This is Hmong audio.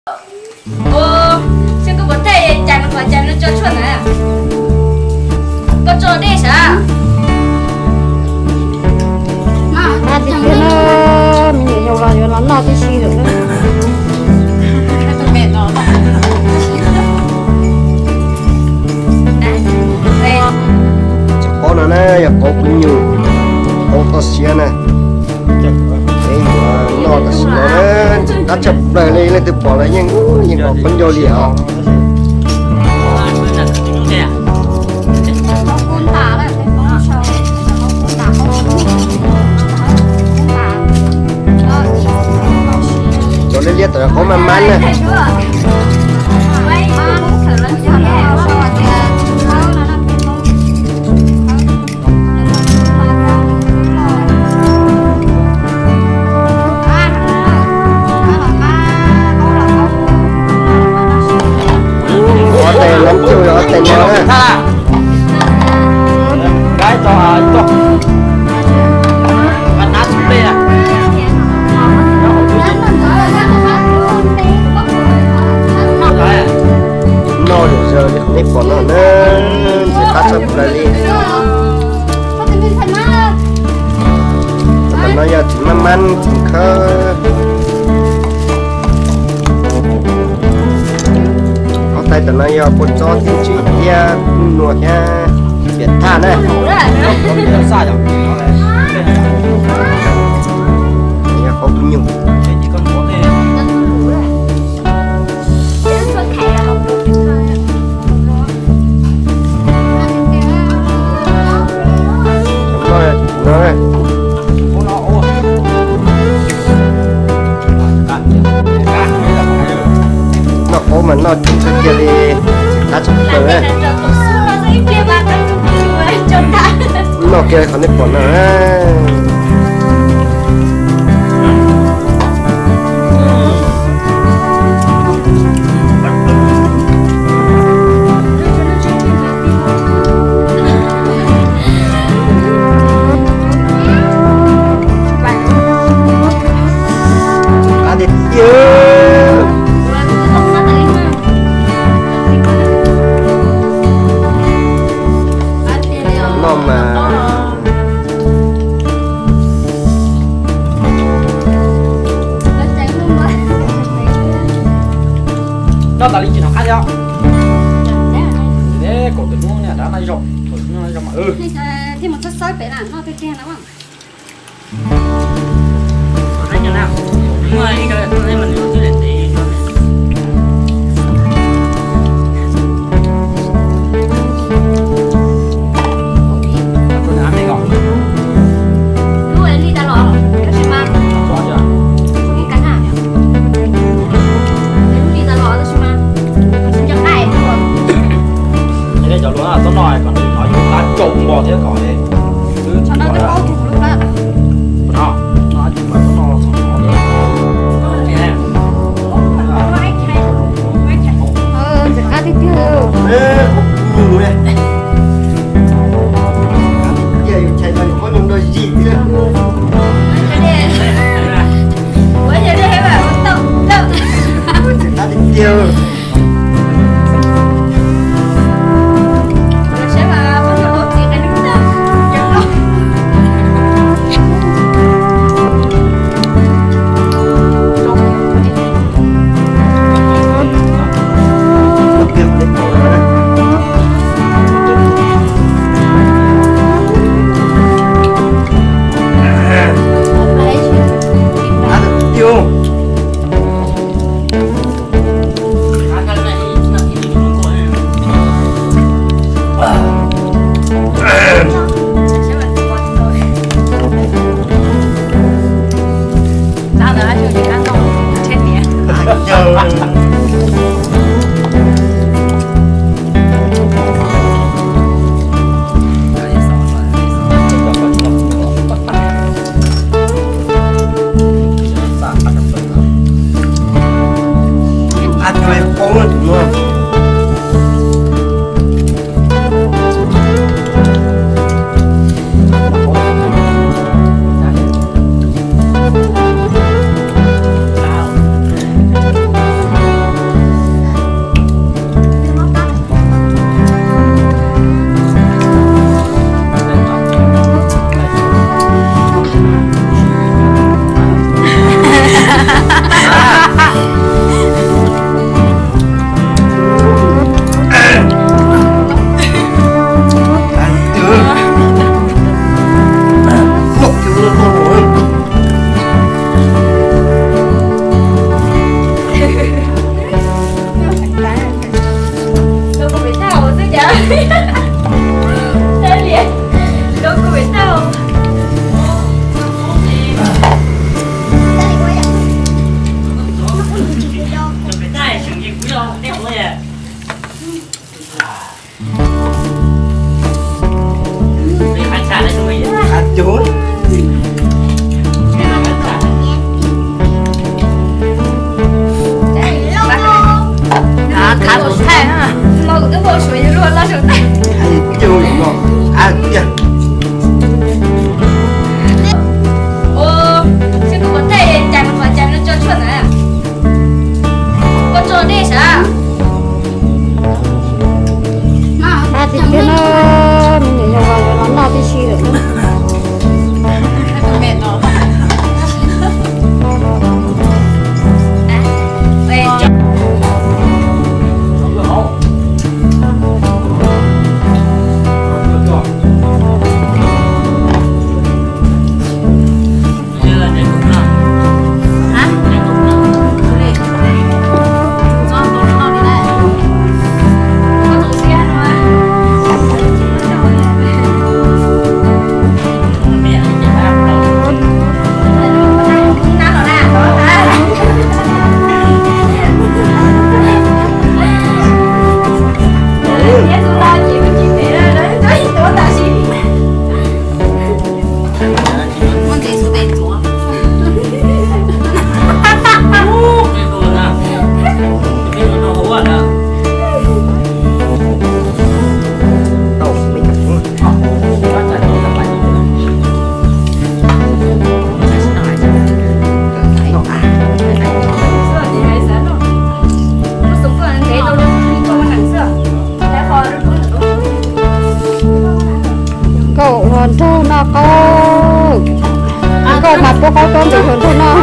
Ua, xyov koj puas thaij cas no, qhov cas no tso tshuaj ntawd, koj tso dej sav. Tiag tiag na, me nyuam yaus los yuav los noj tib si lawm na. Tsob qaub no na yog qaub pub nyuj, qaub toj siab na. Peb yuav noj tam sim no na, ntxim qab tshaj plaws li, leej twg pom los yeej, yeej pom khaub ncaug li os. Cov liab liab tod qaub maj mab na. Ob tais no cuj, ob tais no na. Noj lawm zaws li qhov nej pom no na, ntxim qab tshaj plaws li. Tam no yog txiv maj mab txiv khawb. Ob tais tam no yog kua txob thiab tswb thiab nplooj nua thiab piam thaj na. Yog qaub pub nyuj. Noj qaub mas noj tsis txhob cia li, tab tsis tau na. Noj kiag qhov nej pom no. Qab tiag tiag. Noj mas. Noj tas li tsis hnov qab thiab. Kaum tus hnub niag dab noj zaum, thaum hnub noj zaum mas. Thiaj mus txhawb xawb pem na, noj tiag tiag na. Cov luag txob no kom nws hnov yus qab tsaus npo thiab kom no. Ntxim qab tiag tiag. Yus chais no yus muab nws nrog zis thiab. Ntxim qab tiag tiag. Ua, seb kuv qhov tej cas nws qhov cas nws tso tshuaj ntawd. Koj tso dej sav. Ab, tsis thiab na, me nyuam yaus los noj tib si lawm. Nkauj ua nraug noj qaub, nkauj mas pub qaub tuab nqis hluas nraug noj.